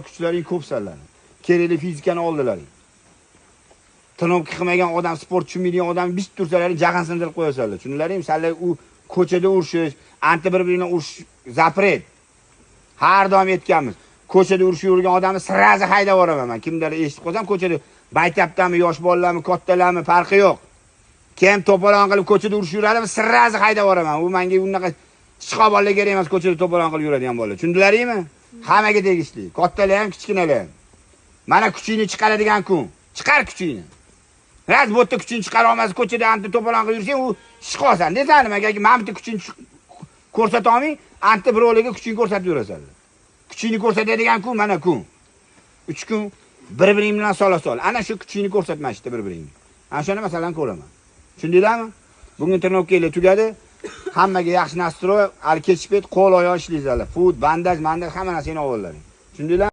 Kuchlaring ko'p sanlarni. Kerakli fizikani oldilaring. Тренировка qilmagan odam, sport tushunmaydigan odam bitib tursalaring, jag'in sindirib qo'yasanlar. Tushundilaringmi? Sanlar u ko'chada urushish, anti bir-birini urush запрет. Har doim aytganmiz. Ko'chada urushib yurgan odamni сразу haydab yuboraman man. Kimdir eshitib qolsam, ko'chada maktabdami, yosh bolalarmi, kattalarmi, farqi yo'q. Kim to'polon qilib ko'chada urushib yuradimi, сразу haydab yuboraman. U menga unaqa chiqoq bolalar kerak emas, ko'chada to'polon qilib yuradigan bolalar. Tushundilaringmi? Hammaga tegishli. Kattalar ham, kichkinalar ham. Mana kuchingni chiqaradigan kun. Chiqar kuchingni. Раз bu yerda kuchingni chiqara olmasa, ko'chada anta to'polon qilib yursang, u chiqosan. Desan nimaga? Mana bitta kuchingni ko'rsata olmay, anta birovlarga kuchingni ko'rsatib yurasan. Kuchingni ko'rsatadigan kun mana kun. 3 kun bir-biring bilan sola sol. Ana shu kuchingni ko'rsatmashdi bir-biringga. Ana shuni masalan ko'raman. Tushundinglarmi? Bugun тренировка lar tugadi. Hammaga yaxshi настрой, hali kechib qo'l oyoq ishlaysizlar. Фут, bandaj, mandaj hamma narsani olinglar. Tushundinglar?